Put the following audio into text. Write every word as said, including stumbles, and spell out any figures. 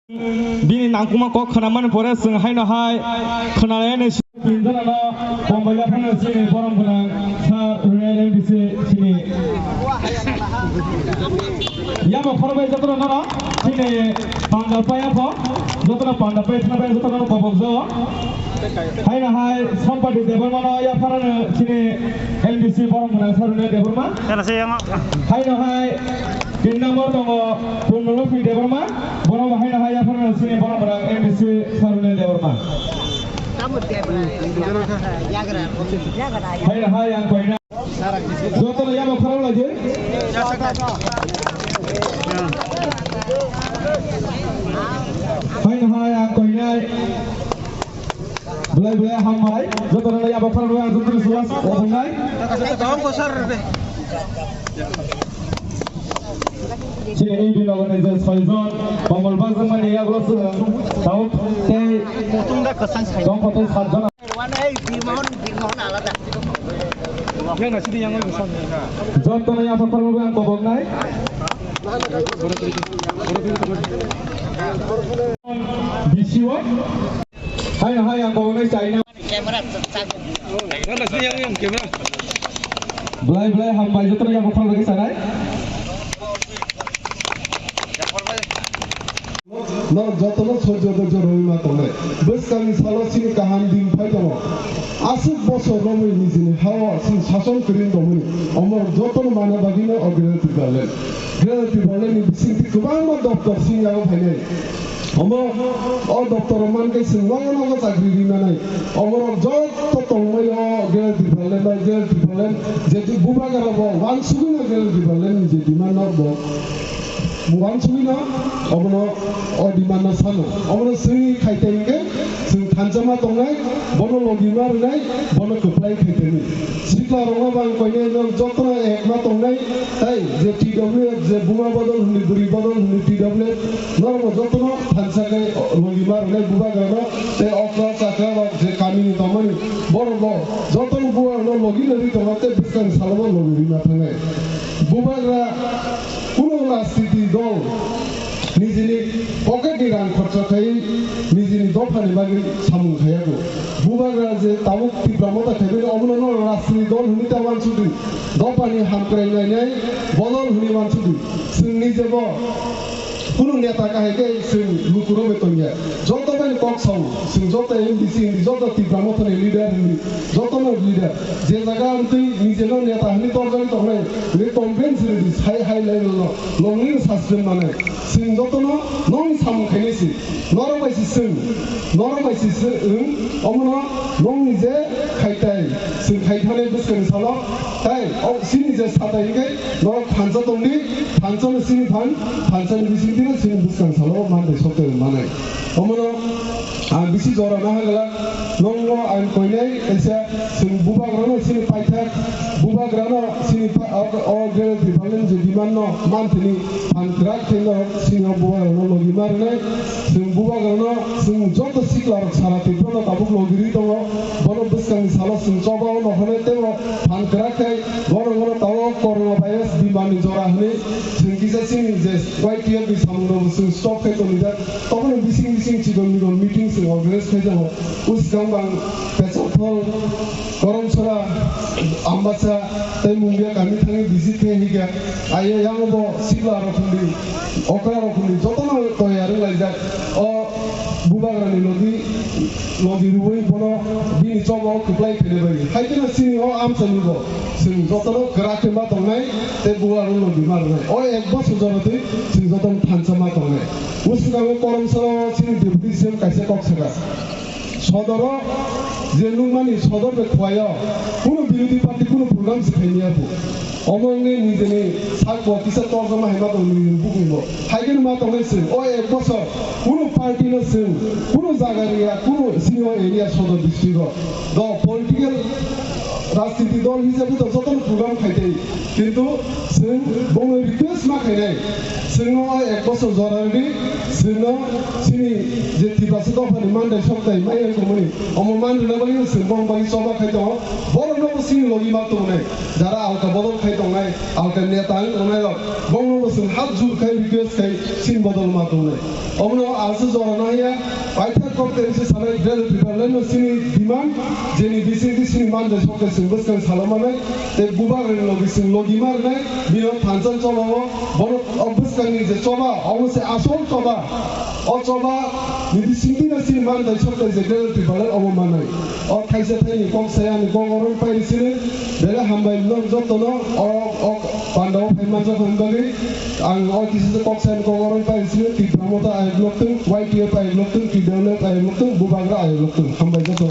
Bini nangkukma kok khwnamani pore chwng haino hai khwnalainani. Tinjorano Bombay yaphano chini borom gwnang sir Rune M D C chini. Yamo khorokbai jotono nono chini pandal pai yapho, jotono pandal pai thangbai jotono kobokjago. Haino hai Sampati Debbarmano yapharano chini M D C borom gwnang sir Rune Debbarma. Haino hai tin number tongo Purnalokshmi Debbarma, bono bo haino hai yapharano chini borom gwnang M D C sir Rune Debbarma. Haino hai ang koina. Jotono yamo khorang laidi. Haino hai ang koinai. Belai belai hambai. Jotono yamo khorang laidi ang jotono suwas obongnai. Chini A D logo ni je soijon, Bongol Bazwngmani yagulo chwng, Daud tei Tongkho tei satjon. Jotono yapha khoroknwi ang koboknai. Bisi o. Haino hai ang koboknai chaina. Belai belai hambai jotono yapha khoroknwi sanai. Norok jotono soijo doijo rwui ma tongnai. Bwskangni salo chini kaham din phai tongo. Aswk bosor romwi nijini hao chini sason kwrwini tongmani. Omorok jotono mana bagwino o Greater Tipraland. Greater Tipralandni bisingtwi kwbangma doptor singyago phainai. Omo o doptoro mankhe chwng nogo nogo chakri ri manai. Omorok joto tongmai o Greater Tipraland bai Greater Tipraland. Jeti bubagra bo wansugwino Greater Tipralandni je demand norok bo wansugwino obono o demand no sano. Obono chwngni khaite hinkhe chwng thansa ma tongnai, bono logi ma rwnai, bono kwplai khaite hinwi. Sikla rokno bo ang koinai norok jotono ek ma tongnai, tai je T W F, je buma bodol hwnwi, bwrwi bodol hwnwi T W F, norokno jotono thansa khe logi ma rwnai bubagrano, tei okra chakra rok je kamini tongmani, borok bo jotono bubagrano logi no rwi tongo, tei bwskang salo bo logi rwi ma thangnai. Bubagra kunu rajniti dol nijini pocket ni rang khorcha khai nijini dophani bagwi samung khaiyago. Bubagra je tabuk Tipra Motha khaibani omono no rajniti dol hwnwi ta wansukdi. Dophani hamkrai nainai bodol hwnwi wansukdi. Chwng nijebo kunu neta kahai khe chwng lukurogwi tongya. Joto bai kok sao, chwng joto M D C hwnwi, joto Tipra Mothani leader hwnwi, jotono leader. Je jaga amtwi nijeno neta hwnwi torjagwi tongnai, hwnwi complain sridi sai high level no, longni sasrem manai. Chwng jotono nong samung khainai si, norok bai si chwng, norok bai si chwng, omono nongni je khaitai, chwng khaithane bwskangni salo, tai o chini je satai hwnkhe norok thansa tongdi, thansa no chini phan, thansa ni bisingtwi no chini bwskang salo mantai sokte manai. Omono ang bisi jora naha glak, nongno ang koinai kaisa chwng bubagrano chini paithak, bubagrano chini pa-, o, o Greater Tipraland je demand no manthini phan kwrak khe no chini o bubagrano logi ma rwnai. Chwng bubagrano chwng joto sikla rok sara Tripura no tabuk logi rwi tongo, bono bwskangni salo chwng choba o no hwnwi tebo phan kwrak khe bono bono tabuk corona virus demand ni jora hwnwi chwng kisa chini je Y T F ni samung rok chwng stop khe tongwi jak. Tongmani bising bising chikon mikon meeting se organize khaijak. Uskang bang Pesapol, Koromsora, Ambasa, tei Mungia kami thangwi visit khe hikya. Aye yang bo sikla rok hundi, okra rok hundi, jotono toyar wnglaijak. O bubagrani logi, logi rwui bono bini choba o kwplai khainai bai. Hai kheno chini o amchaini bo chwng jotono kwrak khe ma tongnai tei bubagrani logi ma rwnai. O ek bosor jora twi chwng jotono thansa ma tongnai. Usukang o Koromsoro chini deputy C M kaisa kok saka. Sodoro je nukmani sodor bai khwlaio, kunu birodhi party kunu program se khaimya bo. Omo wngwi nijeni sakbo kisa torjama hai ma tong nini bukung bo. Hai kheno ma tongnai se, o ek bosor kunu party no se, kunu jaga riya, kunu sini o area sodor district o. Do political Rajniti dol hisabe to jotono program khaitwi, kintu chwng bongno request ma khainai, chwngno o ek bosor jora rwdi, chwngno chini je Tiprasa dophani mandai soktai maya tongmani, omo man rwna bagwi chwng bong bagwi choba khai tongo, borokno bo chini logi ma tongnai, jara alka bodol khai tongnai, alka neta wng tongnai rok, bongno bo chwng hat jur khai request khai chini bodol ma tongnai. Omono aswk jora nangya, paithak kok tei se sanai Greater Tipraland no chini demand, jeni bisingtwi chini mandai sokte chwng bwskang salo manai, tei bubagrani logi chwng logi ma rwnai, bino thansa chobao, bono o bwskangni je choba, omo se asol choba, o choba ni bisingtwi no chini mandai sokte je Greater Tipraland omo manai. O thaisa thaini kok saya ani kok oro pai sini, bele hambai nok jotono o, o pandao phai manjak hwn bagwi. Ang o kisa kok saya ani kok oro pai sini, Tipra Motha ayok loktung, Y T F ayok loktung, T W F ayok loktung, Bubagra ayok loktung. Hambai joto.